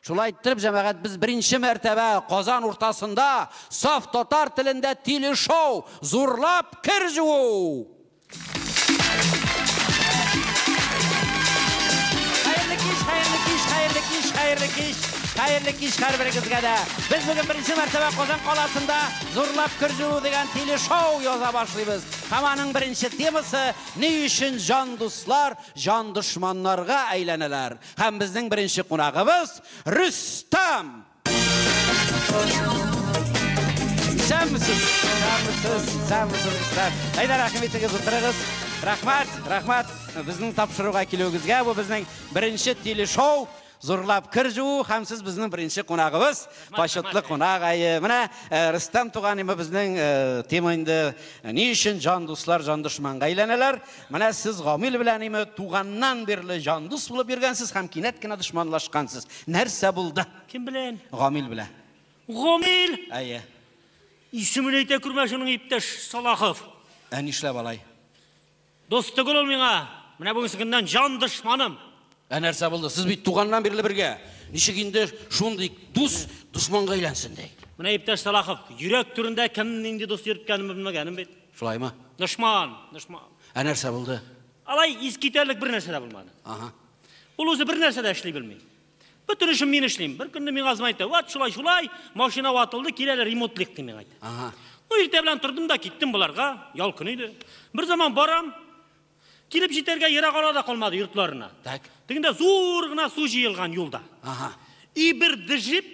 Шулай иттереп, җәмәгать, без беренче мәртәбә Казан уртасында саф татар телендә телешоу «Зурлап кер җуу». Хәерле кич, хәерле кич, хәерле кич, хәерле кич, хәерле кич һәрберегезгә дә. Без бүген беренче мәртәбә Казан каласында «Зурлап кер җуу» дигән телешоу яза башлыйбыз. Һәм аның беренче темасы ни өчен җан дуслар җан дошманнарга әйләнәләр. Һәм безнең беренче кунагыбыз Рөстәм. Исәнмесез, исәнмесез, исәнмесез, Рөстәм. Әйдә, рәхим итегез, утырыгыз. Рәхмәт, рәхмәт безнең тапшыруга килүегезгә. Бу безнең беренче телешоу. Зурлап кер җуу һәм сез безнең беренче кунагыбыз, почетлы кунак. Әйе, менә Рөстәм туганыма безнең тема инде ни өчен җан дуслар җан дошманга әйләнәләр. Менә сез Гамил белән име туганнан бирле җан дус булып йөргәнсез һәм кинәт кенә дошманлашкансыз. Нәрсә булды? Кем белән? Гамил белән. Гамил! Әйе. Исемен әйтә күрмә шуның, иптәш Салахов. Ә нишләп алай? Дус түгел ул миңа. Менә бүгенге көннән җан дошманым. Ә нәрсә булды? Сез бит туганнан бирле бергә. Ничек инде шундый дус дошманга әйләнсен ди? Менә, иптәш Салахов, йөрәк түрендә кем нинди дус йөрткәнен белмәгәнем бит. Шулаймы? Дошман, дошман. Ә нәрсә булды? Алай искитәрлек бер нәрсә дә булмады. Ага. Ул үзе бер нәрсә дә эшли белми. Бөтен эшен мин эшлим. Бер көнне миңа звонит итә. Вот шулай, шулай, машина ватылды, кил әле ремонтлыйк ди миңа әйтә. Ага. Ну, иртә белән тордым да киттем боларга, ял көне иде. Бер заман барам, килеп җитәргә ерак ара да калмады йортларына. Так. Тегендә зур гына су җыелган юлда. Ага. И бер джип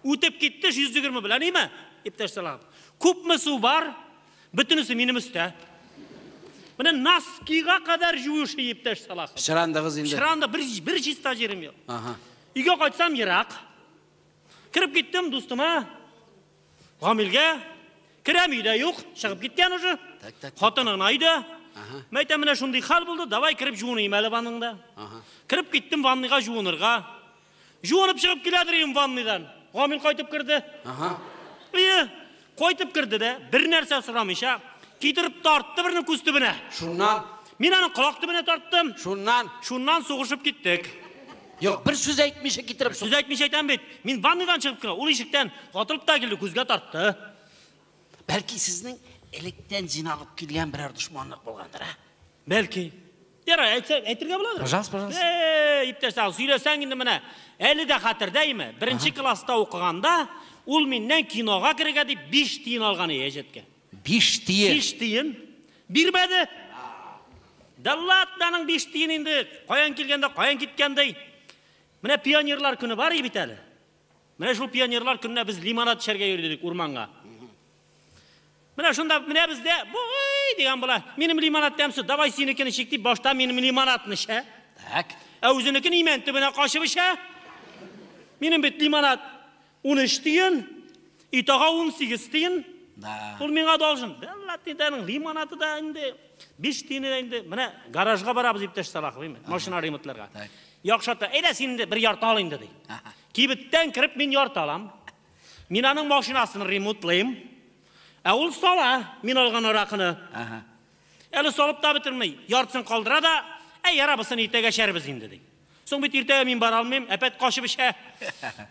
үтеп китте 120 белән, име? Иптәш Салахов. Күпме су бар, бөтенесе минем өстә. Менә носкига кадәр жуышы, иптәш Салахов. Пычрандыгыз инде. Пычранды, бер чиста җирем юк. Ага. Өйгә кайтсам ерак. Кереп киттем дустыма, Гамилгә. Керәм, өйдә юк, чыгып киткән уже. Так, так, так. Хатыны гына өйдә. Ага. Мин әйтәм, менә шундый хәл булды, давай кереп жуыныйм әле ванныңда. Ага. Кереп киттем ванныйга жуынырга. Жуынып чыгып киләдер идем ванныйдан. Гамил кайтып керде. Ага. Ие, кайтып керде дә, бер нәрсә сорамыйча, китереп тартты берне күз төбенә. Шуннан? Мин аның колак төбенә тарттым. Шуннан? Шуннан сугышып киттек. Юк, бер сүз әйтмичә китереп Сүз әйтмичә әйтәм бит. Мин ванныйдан чыгып керә, ул ишектән атылып та килде, күзгә тартты. Бәлки сезнең электән җыйналып килгән берәр дошманлык булгандыр, ә? Бәлки. Ярай, әйтсә, әйтергә буладыр. Пожалуйста, пожалуйста. Э, иптәш, сөйләсәң инде менә. Әле дә хәтердәйме? Беренче класста укыганда ул миннән кинога керергә дип 5 тиен алган иде әҗәткә. 5 тиен. 5 тиен бирмәде. Да ладно, аның 5 тиен инде. Каян килгәндә, каян киткән ди. Менә пионерлар көне бар бит әле. Менә шул пионерлар көненә без лимонад эчәргә йөрдек урманга. Менә шунда менә бездә бу дигән була. Минем лимонад тәмсез, давай синекен эчик дип башта минем лимонадны эчә. Так. Ә үзенекен имән төбенә качып эчә. Минем бит лимонад 13 тиен, итага 18 тиен. Да. Ул миңа должен. Да ладно, лимонады да инде 5 тиене дә инде. Менә гаражга барабыз, иптәш Салахов, машина ремонтларга. Так. Яхшы ата, әйдә син инде бер ярты ал инде ди. Ага. Кибеттән кереп мин ярты алам. Мин аның машинасын ремонтлыйм. Ә ул сала, мин алган аракыны. Ага. Әле салып та бетермей, яртысын калдыра да, әй, ярабысын иртәгә эчәрбез инде ди. Соң бит иртәгә мин бара алмыйм, әпәт качып эчә.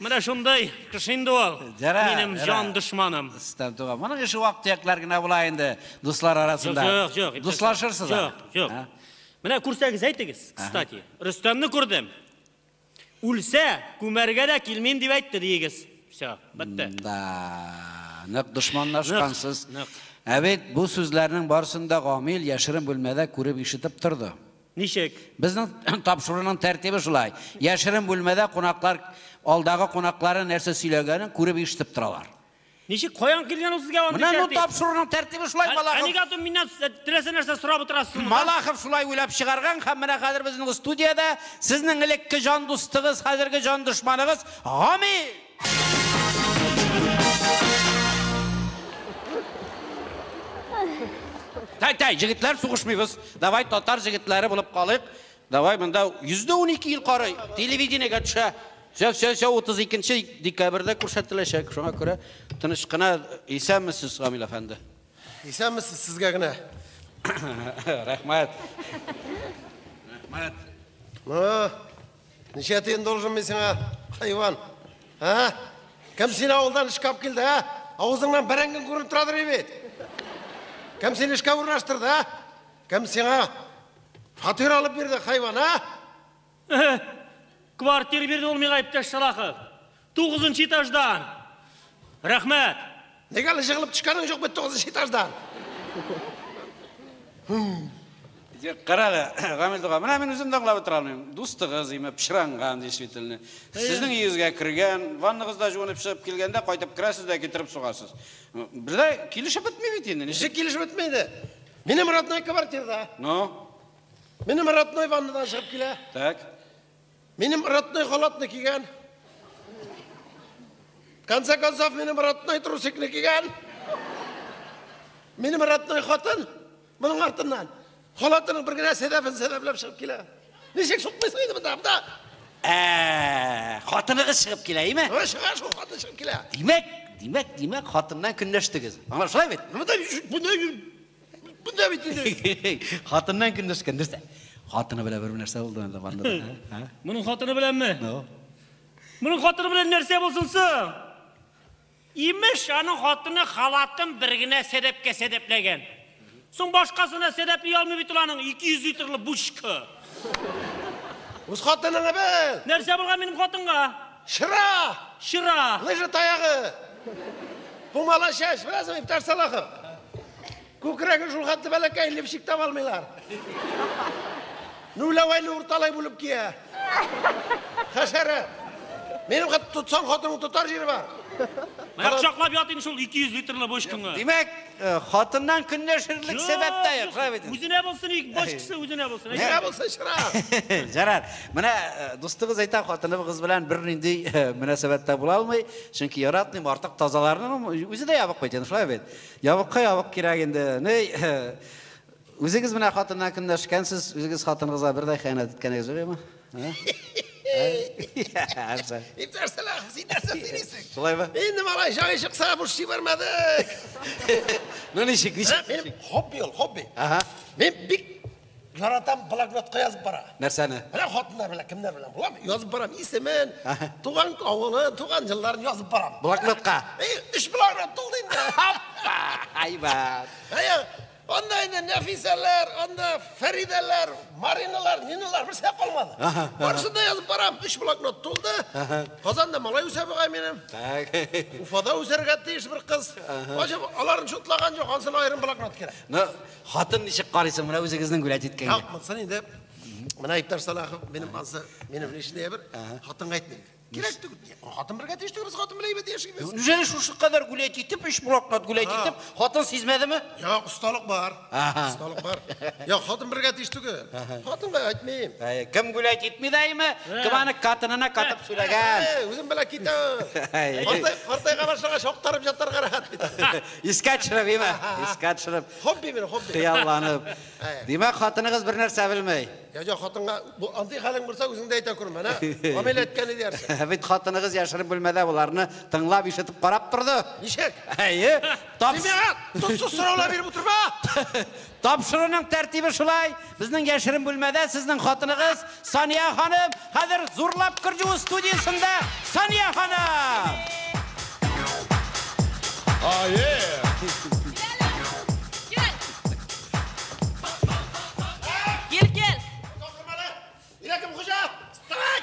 Менә шундый кеше инде ул. Җара, Минем җара. җан дошманым. Рөстәм туган. Моның ише вак-төякләр генә була инде дуслар арасында. Юк, юк, юк. Дуслашырсыз. Юк, юк. А? Менә күрсәгез әйтегез, кстати. Рөстәмне күрдем. Үлсә, күмәргә дә килмим дип әйтте диегез. Всё, бетте. Да, нык дошманлашкансыз. Нык, нык. Ә бит бу сүзләрнең барысын да Гамил яшерен бүлмәдә күреп ишетеп торды. Ничек? Безнең тапшыруның тәртибе шулай. Яшерен бүлмәдә кунаклар алдагы кунаклары нәрсә сөйләгәнен күреп ишетеп торалар. Ничек каян килгән ул сезгә андый Менә ну тәртип? тапшыруның тәртибе шулай, Ә Малахов. нигә атым миннән теләсә нәрсә сорап утырасыз? Малахов шулай уйлап чыгарган һәм менә хәзер безнең студиядә сезнең элекке җан дустыгыз, хәзерге җан дошманыгыз Гамил. Тай, тай, җегетләр сугышмыйбыз. Давай татар җегетләре булып калыйк. Давай монда 112 ел карый, телевидениегә төшә. Всё, всё, всё, 32 декабрьдә күрсәтеләчәк. Шуңа күрә тыныч кына исәнмесез, Гамил әфәнде. Исәнмесез сезгә генә. Рәхмәт. Рәхмәт. А, Ничә тиен должен мин сиңа, хайван? А? Кем сине авылдан эшкә алып килде, а? Авызыңнан бәрәңгең күренеп торадыр бит. Кем сине эшкә урнаштырды, а? Кем сиңа фатир алып бирде, хайван, а? Квартир бирде ул миңа, иптәш Салахов. 9 этаждан. Рәхмәт. Нигә әле жығылып төшкәнең юк бит 9 этаждан? Кара әле, Гамил туган, менә мин үзем дә аңлап бетерә алмыйм. Дустыгыз име, пычранган действительно. Сезнең өегезгә кергән, ванныгызда жуынып чыгып килгәндә кайтып керәсез дә китереп сугасыз. Бездә килешеп бетми бит инде. Ничек килешеп бетми инде? Минем родной квартирада. Ну? Минем родной ваннадан чыгып килә. Так. Минем родной халатны кигән. В конце концов, минем родной трусикны кигән. Минем родной хатын моның артыннан халатының бер генә сәдәфен сәдәфләп чыгып килә. Ничек сукмыйсың инде монда, монда? Хатыныгыз чыгып килә, име? Ой, чыга шул хатын чыгып килә. Димәк, хатыннан көнләштегез. Аңлап шулай бит? Монда бит инде. Хатыннан көнләшкән нәрсә? Хатыны белән бер нәрсә булды инде ваннада. Моның хатыны беләнме? Ну. Моның хатыны белән нәрсә булсын соң? Имеш, аның хатыны халатын бер генә сәдәпкә сәдәпләгән. Соң башкасына сәдәпли алмый бит ул аның 200 литрлы бучка. Үз хатыныңны бел. Нәрсә булган минем хатынга? Шыра! Шыра! Лыжа таягы! Пумала чәч, беләсеңме, иптәш Салахов? Күкрәге шул хәтле бәләкәй, лепшик таба алмыйлар. Нүләвәйле урталай бүлеп кия. Хәшәрәт. Минем хат тотсаң, хатының тотар җире бар. Менә кочаклап ятыйм шул 200 литрлы бочкаңа. Димәк, хатыннан көнләшерлек сәбәп тә юк, шулай бит? Үзенә булсын, ик бочкасы үзенә булсын. Үзенә булсын, чыра. Ярар. Менә дустыгыз әйтә, хатыныгыз белән бернинди мөнәсәбәттә була алмый, чөнки яратмыйм, артык тазаларны үзе дә ябык бит, шулай бит? Ябыкка ябык кирәк инде. Ни, үзегез менә хатыннан көнләшкәнсез, үзегез хатыныгызга бер дә хыянәт иткәнегез юкмы? Иптәш Салахов, син нәрсә сөйлисең? Шулаймы? Инде малай җае чыкса, буш җибәрмәдек. Ну ничек, ничек? Минем хобби ул, хобби. Ага. Мин бик яратам блокнотка язып бара. Нәрсәне? Менә хатыннар белән, кемнәр белән булам, язып барам исемен, туган авылы, туган елларын язып барам. Блокнотка? Өч блокнот тулды инде. Хоппа! Айбат. Әйе, анда инде Нәфисәләр, анда Фәридәләр, Мариналар, Ниналар берсе калмады. Барысын да язып барам. 3 блокнот тулды. Казанда малай үсә бугай минем. Так. Уфада үсәргә тиеш бер кыз. Ачып, аларын шутлаган юк, ансына аерым блокнот кирәк. Ну, хатын ничек карыйсың, менә үзегезнең гулять иткәнгә? Юк, монсын инде менә иптәш Салахов, минем ансы, минем личный бер хатынга әйтмим. Кирәк түгел. Хатын бергә тиеш түгел, без хатын белән әйбәт яшибез. Неужели шушы кадәр гулять итеп, 3 блокнот гулять итеп, хатын сизмәдеме? Юк, осталык бар. Осталык бар. Юк, хатын бергә тиеш түгел. Хатынга әйтмим. Кем гулять итми дәйме? Кем аны катынына катып сөйләгән? Үзем белән китә. Картайга башлагач, актарып ятарга рәхәт бит. Искә төшереп, име? Искә төшереп. Хобби минем, хобби. Хыялланып. Димәк, хатыныгыз бер нәрсә белми. Юк, хатынга бу андый хәлең булса, үзең дә әйтә күрмә, әнә. Гамил әйткән иде ярсың. Бит хатыныгыз яшерен бүлмәдә боларны тыңлап, ишетеп карап торды. Ничек? Әйе. Син миңа тозсыз сораулар биреп утырма. Тапшыруның тәртибе шулай. Безнең яшерен бүлмәдә сезнең хатыныгыз Сания ханым хәзер зурлап кер жуу студиясендә. Сания ханым! Ае! Кил, кил. Кем хуҗа? Вставай!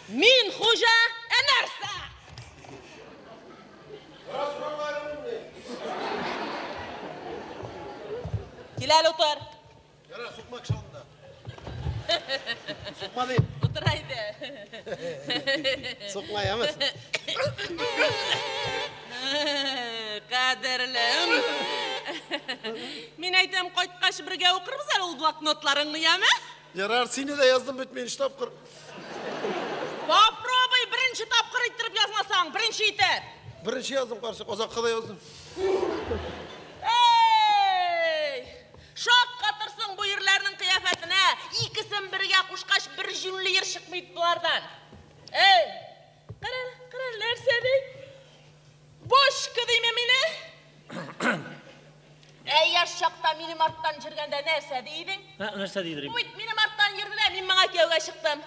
Мин хуҗа, ә нәрсә? Кил әле, утыр. Яра, сукма кеше алдында. Сукма дим. Утыр әйдә. Сукма, яме. Кадерлем. Мин әйтәм, кайткач бергә укырбыз әле ул блокнотларыңны, яме? Ярар, сине дә яздым бит мин 3 тапкыр. Попробуй беренче тапкыр иттереп язмасаң, беренче итеп. Беренче яздым, карчык, озакка да яздым. Эй! Шаккатырсың бу ирләрнең кыяфәтенә. Икесен бергә кушкач бер җүнле ир чыкмый болардан. Эй! Кара, кара, нәрсә ди? Бошка димме мине? Әй, яшь чакта минем арттан йөргәндә нәрсә ди идең? Нәрсә дидер? Бу бит минем арттан йөрде дә, мин моңа аңа кияүгә чыктым.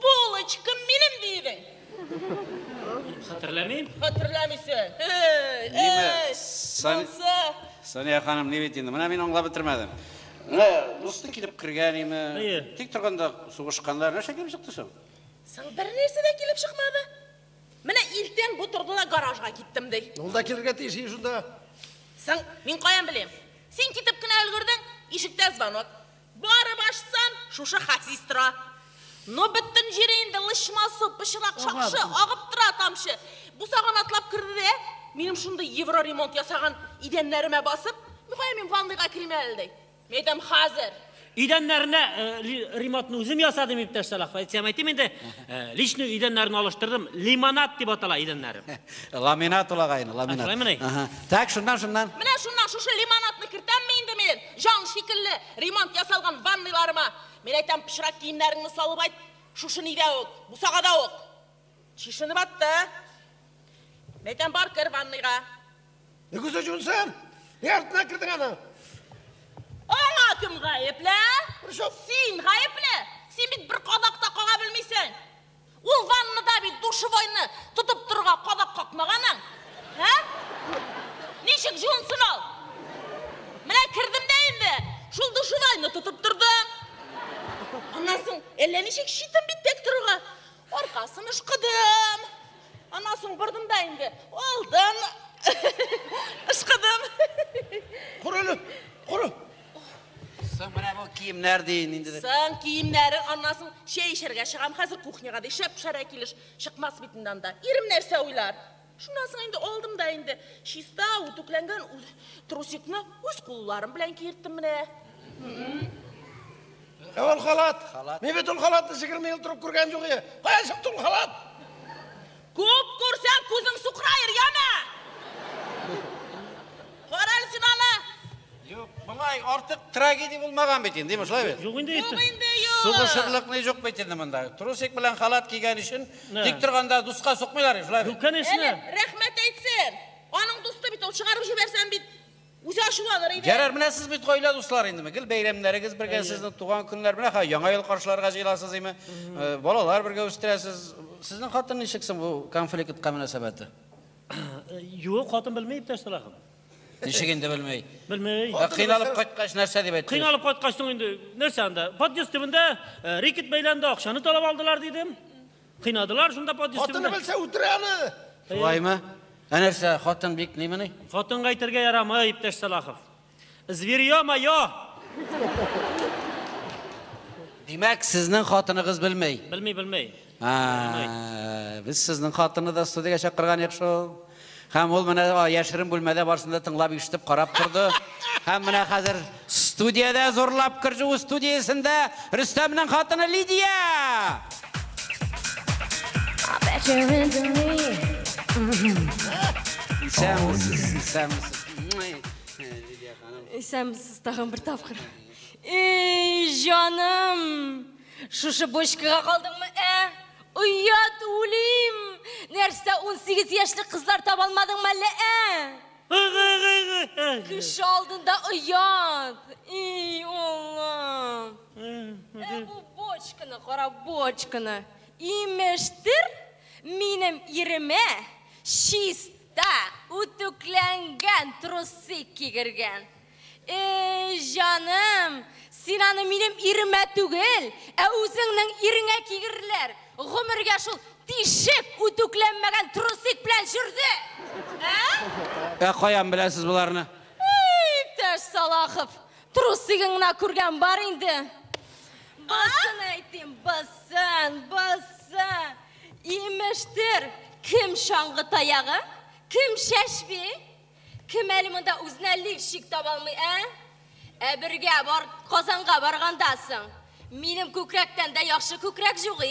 Булочкам минем диедең. Хәтерләмим. Хәтерләмисең. Ниме? Сания ханым, ни бит инде? Менә мин аңлап бетермәдем. Менә дусты килеп кергән име? Тик торганда сугышканнар, нәрсә килеп чыкты соң? Соң бер нәрсә дә килеп чыкмады. Менә иртән бу торды да гаражга киттем ди. Ул да килергә тиеш шунда. Соң мин каян белим? Син китеп кенә өлгердең, ишектә звонок. Барып ачсам, шушы хасис тора. Но бөтен җире инде лышмасы, пычрак, шакшы, агып тора тамчы. Бусаган атлап керде дә, минем шундый евро ремонт ясаган идәннәремә басып, мин мин ванныйга керим әле ди. Мин әйтәм, хәзер. Идәннәренә ремонтны үзем ясадым, иптәш Салахов. Әйтсәм әйтим инде, личный идәннәрен алыштырдым. Лимонад дип атала идәннәрем. Ламинат ул агайны, ламинат. Шулаймыни? Так, шуннан, шуннан. Менә шуннан шушы лимонадны кертәмме инде мин? Җан шикелле ремонт ясалган ванныйларыма. Мин әйтәм, пычрак киемнәреңне салып айт, шушы нидә үк, бусагада үк. Чишенеп атты. Мин әйтәм, бар кер ванныйга. Ни күзе жуынсын? Ни артына кердең аны? Аңа кем гаепле? Син гаепле. Син бит бер кадак та кага белмисең. Ул ваннада бит душевойны тотып торырга кадак какмаганың. Һә? Ничек жуынсын ул? Менә кердем дә инде. Шул душевойны тотып тордым. Аннан соң әллә ничек читен бит тек торырга. Аркасын ышкыдым. Аннан соң бордым да инде. Алдым. Ышкыдым. Кор әле, кор. Соң менә бу киемнәр ди инде. Соң киемнәре, аннан соң чәй эчәргә чыгам, хәзер кухняга ди, шәп-шәрә килеш чыкмас бит инде анда. Ирем нәрсә уйлар? Шуннан соң инде алдым да инде чиста, үтүкләнгән трусикны үз кулларым белән киерттем менә. Ә ул халат. Мин бит ул халатны 20 ел торып күргән юк иде. Кая чыкты ул халат? Күп күрсәң күзең сукыраер, яме. Кара әле син аны. Юк, болай артык трагедия булмаган бит инде, шулай бит? Юк инде. Юк инде, юк. Сугышырлык ни юк бит инде монда. Трусик белән халат кигән өчен тик торганда дуска сукмыйлар, шулай бит? Юк, конечно. Әле рәхмәт әйтсен. Аның дусты бит ул, чыгарып җибәрсәм бит, үзе ачуланыр иде. Ярар, менә сез бит гаилә дуслары инде. Гел бәйрәмнәрегез бергә, сезнең туган көннәр белән, ха, яңа ел каршыларга җыеласыз име? Балалар бергә үстерәсез. Сезнең хатын ничек соң бу конфликтка мөнәсәбәте? Юк, хатын белми, иптәш Салахов. Ничек инде белми? Белми. Кыйналып кайткач нәрсә дип әйтте? Кыйналып кайткач соң инде нәрсә анда? Подъезд төбендә рэкет бәйләнде, акчаны талап алдылар дидем. Кыйнадылар шунда подъезд төбендә. Хатыны белсә үтерә аны. Шулаймы? Ә нәрсә, хатын бик нимени? Хатынга әйтергә ярамый, иптәш Салахов. Зверье мое. Димәк, сезнең хатыныгыз белми. Белми, белми. Без сезнең хатынны да студиягә чакырган идек шул. Һәм ул менә яшерен бүлмәдә барысын да тыңлап, ишетеп, карап торды. Һәм менә хәзер студиядә зурлап керү студиясендә Рөстәмнең хатыны Лидия. Исәнмесез, исәнмесез. Лидия ханым. Исәнмесез тагын бер тапкыр. Эй, җаным! Шушы бочкага калдыңмы, ә? Оят, үлим! Нәрсә, 18 яшьлек кызлар таба алмадыңмы әллә, ә? Кеше алдында оят! Эй, Аллам! Ә бу бочканы, кара бочканы. Имештер, минем иремә чиста, үтүкләнгән трусы кигергән. Эй, җаным, син аны минем иремә түгел, ә үзеңнең иреңә кигерләр. Гомергә шул тишек үтүкләнмәгән трусик белән йөрде. Ә каян беләсез боларны? Эй, иптәш Салахов, трусигын гына күргән бар инде. Басын әйтим, басын, басын. Имештер, кем чаңгы таягы, кем шәшби, кем әле монда үзенә лифчик таба алмый, ә? Ә бергә бар, Казанга баргандасың. Минем күкрәктән дә яхшы күкрәк юк, ә?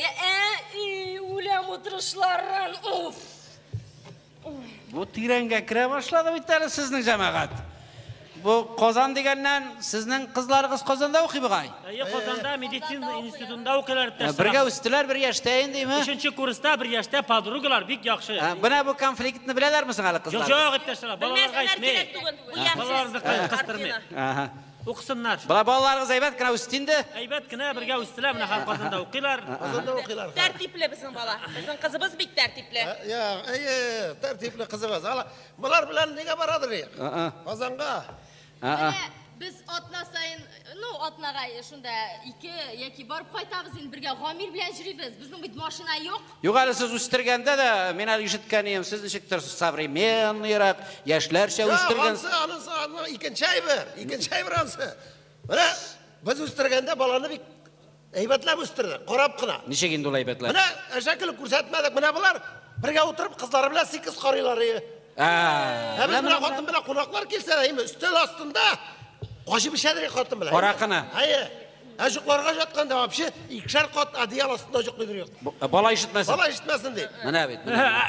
Эй, үләм утырышларын, уф. Бу тирәнгә керә башлады бит әле сезнең җәмәгать. Бу Казан дигәннән сезнең кызларыгыз Казанда укый бугай. Әйе, Казанда медицина институтында укыйлар. Бергә үстеләр бер яшьтә инде, име? Өченче курста бер яшьтә подругалар бик яхшы. Менә бу конфликтны беләләрме соң әле кызлар? Юк, юк, иптәшләр, балаларга Белмәсеннәр әйтмей. кирәк түгел. Бу ямьсез. Балаларны кыстырмый. Ага. Укысыннар. Бала балаларыгыз әйбәт кенә үсте инде. Әйбәт кенә бергә үстеләр, менә һәр Казанда укыйлар. Казанда укыйлар. Тәртипле безнең бала. Безнең кызыбыз бик тәртипле. Я, әйе, тәртипле кызыбыз. Ала, болар белән нигә барадыр? Казанга. Менә без атна сайын, ну, атнага шунда ике яки барып кайтабыз инде бергә Гамил белән йөрибез. Безнең бит машина юк. Юк әле сез үстергәндә дә, мин әле ишеткән идем, сез ничектер современныйрак, яшьләрчә үстергән. Ансы, анысы, анысы икенче әйбер, икенче әйбер ансы. Менә без үстергәндә баланы бик әйбәтләп үстердек, карап кына. Ничек инде ул әйбәтләп? Менә әшәкелек күрсәтмәдек. Менә болар бергә утырып кызлары белән сикез карыйлар. Ә без менә хатын белән кунаклар килсә, әйме, өстәл астында качып эчәдер хатын белән. Аракыны. Әйе. Ә йокларга жатканда вообще икешәр кат одеял астында йоклыйдыр юк. Бала ишетмәсен. Бала ишетмәсен ди. Менә бит.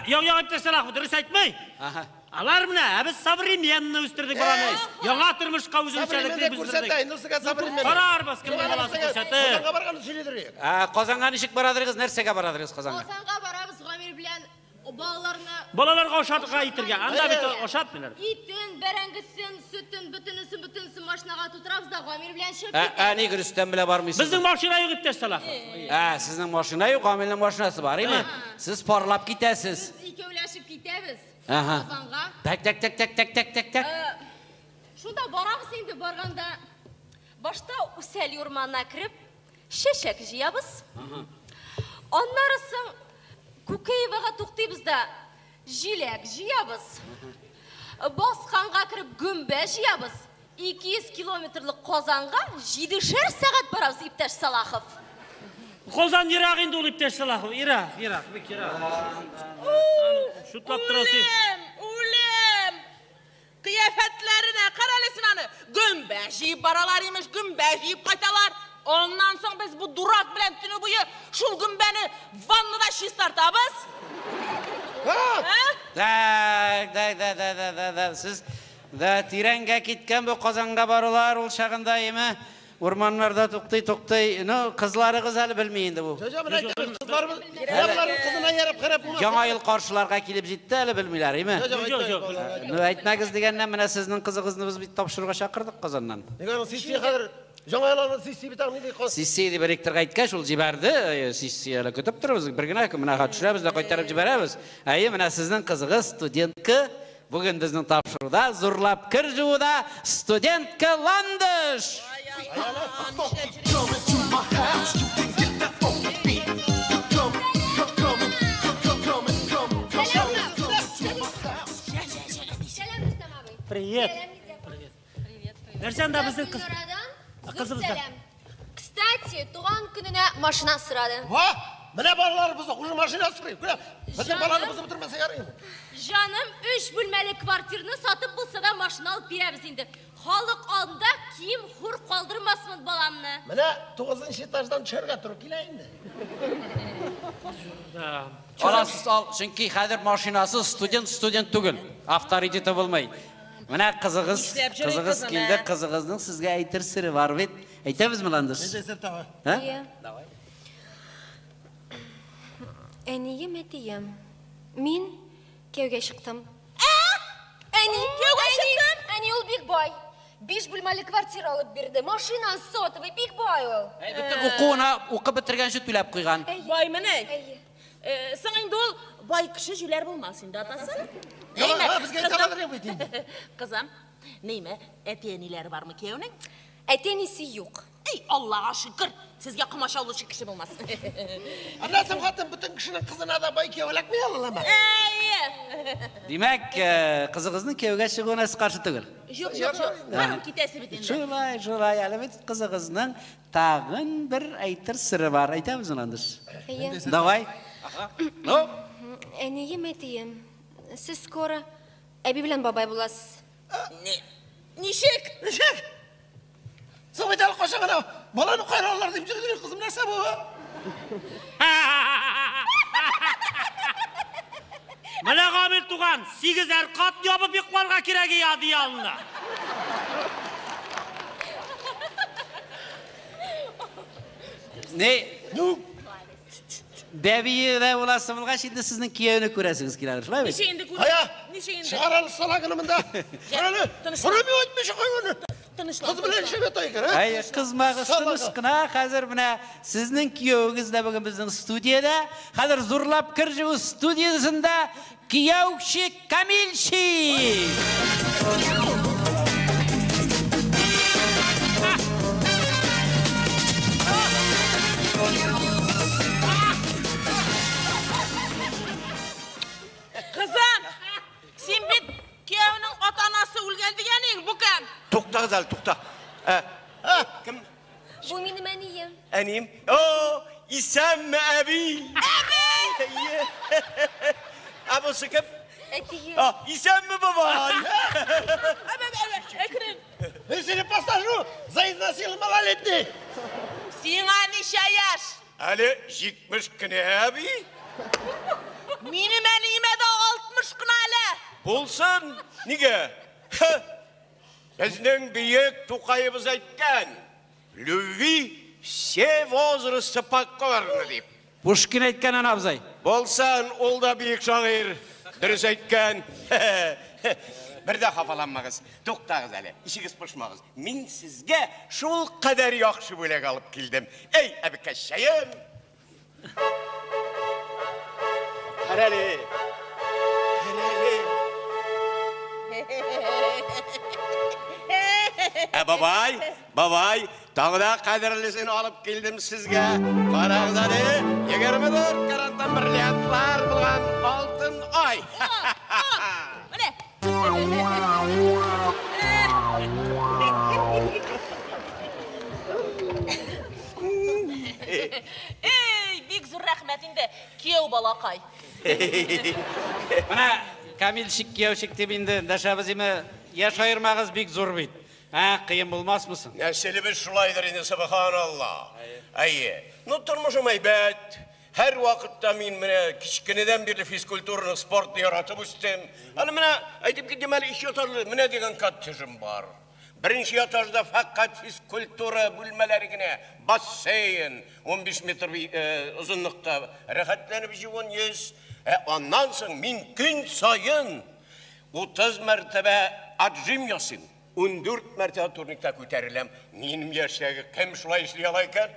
Юк, юк, иптәш Салахов, дөрес әйтмәй. Аһа. Алар менә, ә без современный үстердек баланы. Яңа тормышка үзенчәлекле үстердек. Күрсәтә, инде сезгә современный. Карарбыз, кемнең баласы күрсәтер. Казанга барганны сөйлидер юк. Ә Казанга ничек барадырыгыз, нәрсәгә барадырыгыз Казанга? Казанга барабыз Гамил белән балаларны. Балаларга ашатырга итергә. Анда бит ашатмыйлар. Итен, бәрәңгесен, сөтен, бөтенесен машинага тутырабыз да Гамил белән чыгып китәбез. Ә нигә Рөстәм белән бармыйсыз? Безнең машина юк, иптәш Салахов. Ә, сезнең машина юк, Гамилнең машинасы бар, име? Сез парлап китәсез. Без икәүләшеп китәбез. Казанга. Так, так, так, так, так, так, так, так. Шунда барабыз инде, барганда башта Үсәл урманына кереп, чәчәк җыябыз. Аннары соң Күкәевага туктыйбыз да җиләк җыябыз. Басканга кереп гөмбә җыябыз. 200 километрлык Казанга 7-шәр сәгать барабыз, иптәш Салахов. Казан ерак инде ул, иптәш Салахов. Ерак, ерак, бик ерак. Шутлап торасыз. Үлем, үлем. Кыяфәтләренә кара әле син аны. Гөмбә җыеп баралар имеш, гөмбә җыеп кайталар. Аннан соң без бу дурак белән төне буе шул гөмбәне ваннада чистартабыз. Так, да, да, да, да, да, да. Сез да тирәнгә киткән бу Казанга барулар ул чагында име? Урманнарда туктый-туктый. Ну, кызларыгыз әле белми инде бу. Кызларыбыз, кызларның кызына ярап карап булмас. Яңа ел каршыларга килеп җитте әле белмиләр, име? Ну, әйтмәгез дигәннән менә сезнең кызыгызны без бит тапшыруга чакырдык Казаннан. Нигә аны сиси хәзер? Яңа елны сиси бит аны нинди кыз? Сиси дип ректорга әйткәч, ул җибәрде. Сиси әле көтеп торабыз. Бер генә көн менә төшерәбез дә кайтарып җибәрәбез. Әйе, менә сезнең кызыгыз студентка. Бүген безнең тапшыруда зурлап кер жууда студентка Ландыш. Привет. Привет. Нәрсә анда безнең кыз? Кызыбызда. Кстати, туган көненә машина сорады. Ва! Менә балалар бозык, уже машина сорый. Күрә, безнең баланы бозып бетермәсә ярыймы? Жаным, 3 бүлмәле квартираны сатып булса да машина алып бирәбез инде. Халык алдында кием хур калдырмасмын баламны. Менә 9-нчы этаждан төшәргә туры килә инде. Аласыз ал, чөнки хәзер машинасы студент түгел. Авторитеты булмый. Менә кызыгыз, кызыгыз килде, кызыгызның сезгә әйтер сере бар бит. Әйтәбезме, Ландыш? Әйтә сер таба. Һә? Давай. Әнием, әтием, мин кияүгә чыктым. Әни, кияүгә чыктым? Әни, ул бик бай. 5 бүлмәле квартира алып бирде. Машина сотовый, бик бай ул. Бөтен укуына укып бетергәнче түләп куйган. Бай менә. Соң инде ул бай кеше җүләр булмас инде, атасы. Безгә әйтә алыр бит инде. Кызым, нейме, әти-әниләре бармы кияүнең? Әти-әнисе юк. Ey, Аллаһка шөкер, сезгә комачаулаучы кеше булмас. Аннан хатын бөтен кешенең кызына да бай кияү эләкми алламы? Әйе. Димәк, кызыгызның кияүгә чыгуына сез каршы түгел. Юк, юк, юк. Барып китәсе бит инде. Шулай, шулай. Әле бит кызыгызның тагын бер әйтер сере бар. Әйтәбез, Ландыш? Әйе. Давай. Ну? Әнием, әтием, сез скоро әби белән бабай буласыз. Ничек? Ничек? Соң бит әле кайчан гына баланы кайралар дип йөрдек, кызым, нәрсә бу? Менә Гамил туган, 8 кат ябып йокларга кирәк одеялны. Не? Ну? Бәбие дә буласы булгач, инде сезнең кияүне күрәсегез киләдер, шулай бит? Ничек инде күрә? Кая? Ничек инде? Чыгар әле салагını монда. Чыгар әле. Тынычлан. Күрми үтмеші хайваны. Тынычлан. Кыз белән эшләп ята икән, ә? Әй, кызмагыз, тыныч кына. Хәзер менә сезнең киявегез дә бүген безнең студиядә. Хәзер зурлап кер җыю студиясендә кияүче Камилчик. Кызым, син бит кияүнең ата-анасы үлгән дигәнең, бу кем? Туктагыз әле, тукта. Ә, кем? Бу минем әнием. Әнием. О, исәнме, әби? Әби! Ә бусы кем? Әтием. А, исәнме, бабай? Әкрен. Мин сине посажу за изнасилование малолетний. Сиңа ничә яшь? Әле 70 кенә, әби. Минем әниемә дә 60 кына әле. Булсын. Нигә? Ха! Безнең бөек Тукаебыз әйткән, любви все возрасты покорны дип. Пушкин әйткән аны абзый. Булсын, ул да бөек шагыйрь. Дөрес әйткән. Бер дә хафаланмагыз. Туктагыз әле, ишегез пошмагыз. Мин сезгә шул кадәр яхшы бүләк алып килдем. Эй, әбекәшәем! Кара әле. Кара әле. Ә бабай, бабай, тагы да кадерлесен алып килдем сезгә. Карагыз әле, 24 караттан бриллиантлар булган алтын ай. Менә. Эй, бик зур рәхмәт инде, кияү балакай. Менә Камилчик, кияүчик дип инде дәшәбез име, яшь аермагыз бик зур бит. Ә, кыен булмасмы соң? Нәселебез шулайдыр инде, субханалла. Әйе. Ну, тормышым әйбәт. Һәр вакытта мин менә кечкенәдән бирле физкультураны, спортны яратып үстем. Әле менә әйтеп китим әле, өч этажлы менә дигән коттеджым бар. Беренче этажда фәкать физкультура бүлмәләре генә, бассейн, 15 метр озынлыкта рәхәтләнеп җуын йөз. Ә аннан соң мин көн саен 30 мәртәбә отжим ясыйм. 14 мәртәбә турникта күтәреләм. Минем яшьтәге кем шулай эшли ала икән?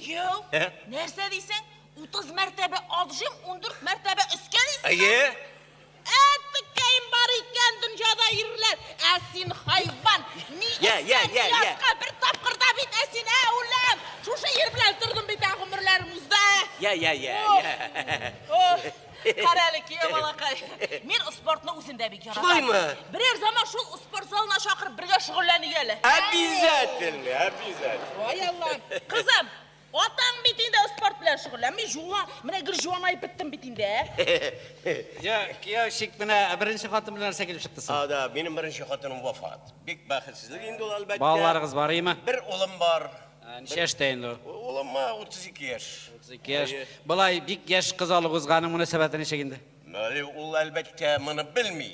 Кияү, нәрсә дисең? 30 мәртәбә отжим, 14 мәртәбә өскә дисең? Әйе. Әттеккәем бар икән дөньяда ирләр. Ә син хайван. Ни өскә, ни аска бер тапкырда бит, ә син, ә үләм. Шушы ир белән тордым бит, ә гомерләрем узды. Я, я, я. Кара әле, кияү балакай. Мин спортны үзем дә бик яратам. Шулаймы? Берәр заман шул спорт залына чакырып бергә шөгыльләник әле. Обязательно, обязательно. Ай Аллам. Кызым, атаң бит инде спорт белән шөгыльләнми, жуа, менә гел жуанаеп беттем бит инде. Я, кияүчик, менә беренче хатын белән нәрсә килеп чыкты соң? А, да, минем беренче хатыным вафат. Бик бәхетсезлек инде ул, әлбәттә. Балаларыгыз бар име? Бер улым бар. Ничә яшьтә инде ул? Улыма 32 яшь. 32 яшь. Болай бик яшь кыз алып узганың мөнәсәбәте ничек инде? Әле ул әлбәттә моны белми.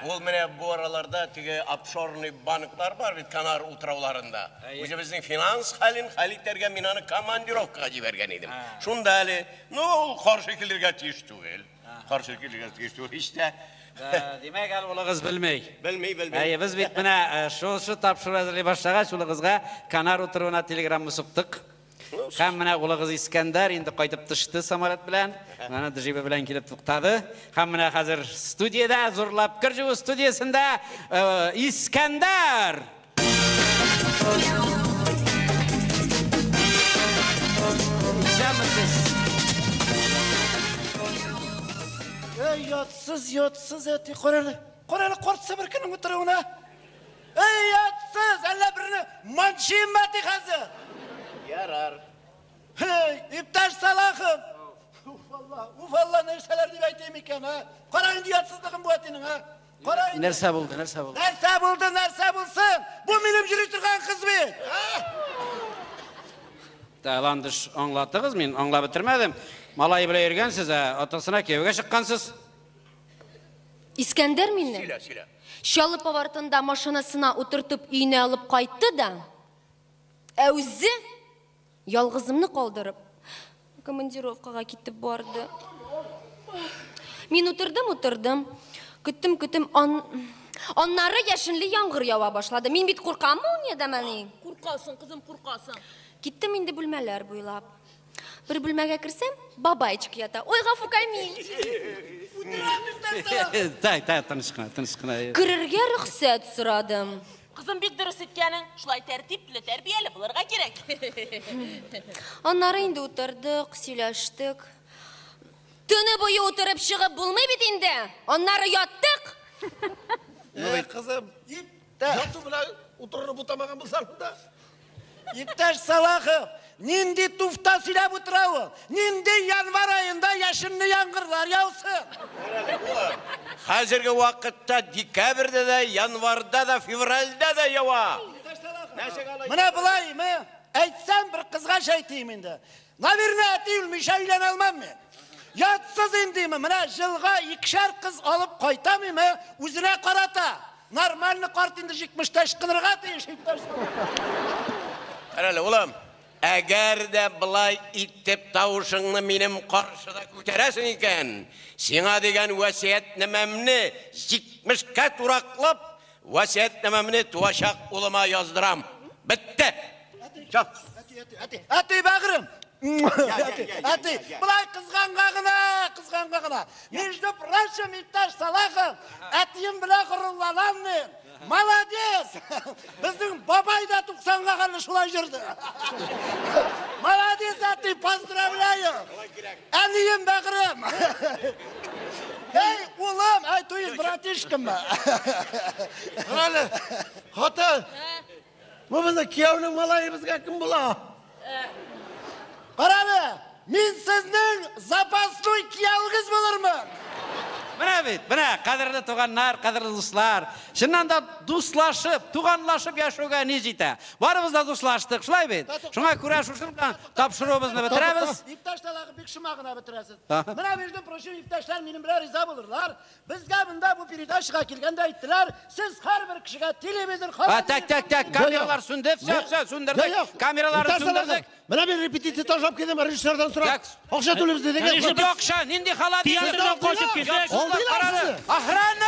Ул менә бу араларда теге офшорный банклар бар бит Канар утрауларында. Үзебезнең финанс хәлен хәл итәргә мин аны командировкага җибәргән идем. Шунда әле, ну, ул каршы килергә тиеш түгел. Каршы килергә тиеш түгел һич тә. Димәк, әле улыгыз белми. Белми, белми. Әйе, без бит менә шушы тапшыру әзерли башлагач, улыгызга Канар утравына телеграмма суктык. Һәм менә улыгыз Искәндәр инде кайтып төште самолет белән. Менә джибы белән килеп туктады. Һәм менә хәзер студиядә, зурлап кер җыю студиясендә Искәндәр! Исәнмесез. Эй, ятсыз, ятсыз әти, кара әле, кара әле карт себеркенең утыруына. Эй, ятсыз, әллә берне манчыйм әти хәзер. Ярар. Hey, иптәш Салахов. Уф Алла, уф Алла, нәрсәләр дип әйтәм икән, ha? Кара инде ятсызлыгын бу әтинең, ha? Кара инде. Нәрсә булды, нәрсә булды? Нәрсә булды, нәрсә булсын? Бу минем йөри торган кыз бит. Та, Ландыш, аңлатыгыз, мин аңлап бетермәдем. Малай белән йөргәнсез, ә атасына кияүгә чыккансыз. Искәндәр мине Сөйлә, сөйлә. Чаллы поворотында машинасына утыртып өенә алып кайтты да, ә үзе ялгызымны калдырып командировкага китеп барды. Мин утырдым, утырдым. Көттем, көттем, Аннары яшенле яңгыр ява башлады. Мин бит куркам ул ни? Куркасың, кызым, куркасың. Киттем инде бүлмәләр буйлап. Бер бүлмәгә керсәм, бабайчик ята. Ой, гафу, Камил. Так, так, тыныч кына, тыныч кына. Керергә рөхсәт сорадым. Кызым, бик дөрес иткәнең. Шулай тәртипле, тәрбияле булырга кирәк. Аннары инде утырдык, сөйләштек. Төне буе утырып чыгып булмый бит инде. Аннары яттык. Эй, кызым, яту белән утыруны бутамаган булсаң да. Иптәш Салахов, нинди туфта сөйләп утыра ул? Нинди январь аенда яшенле яңгырлар яусын? Хәзерге вакытта декабрьдә дә, январьда да, февральдә дә ява. Менә болаймы? Әйтсәм, бер кызгач әйтим инде. Наверное, әти үлмичә өйләнә алмам мин. Ятсыз индеме? Менә җылга икешәр кыз алып кайтам име, үзенә карата. Нормальный карт инде 70-тә ычкынырга тиеш, иптәш Салахов. Әле, улым, әгәр дә былай итеп тавышыңны минем каршыда күтәрәсең икән, сиңа дигән васыятьнамәмне 70-кә тураклап, васыятьнамәмне туачак улыма яздырам. Бетте. Чап. Әти, әти, әти, әти, бәгырем. Әти, әти, болай кызганга гына, кызганга гына. Между прочим, иптәш Салахов, әтием белән горурланам мин. Молодец! Безнең бабай да 90-га хәтле шулай йөрде. Молодец, әти, поздравляю. Әнием, бәгырем. Эй, улым, ай, то есть братишкам. Әле, хатын, бу безнең кияүнең малае безгә кем була? Карады, мин сезнең запасной кияүегез булырмын. Менә бит, менә, кадерле туганнар, кадерле дуслар. Чыннан да дуслашып, туганлашып яшәүгә ни җитә? Барыбыз да дуслаштык, шулай бит? Шуңа күрә шушы белән тапшыруыбызны бетерәбез. Иптәш Салахов, бик шома гына бетерәсез. Менә, между прочим, иптәшләр минем белән риза булырлар. Безгә монда бу передачага килгәндә әйттеләр, сез һәрбер кешегә телевизор, А, так, так, так, камералар сүнде, все, все, сүндердек. Камераларны сүндердек. Менә мин репетиция ташлап килдем, режиссердан сорап. Так. Акча түлибез дидек. Нинди акча, нинди холодильник? Театрдан качып килдек. Алдылар сезне. Охрана!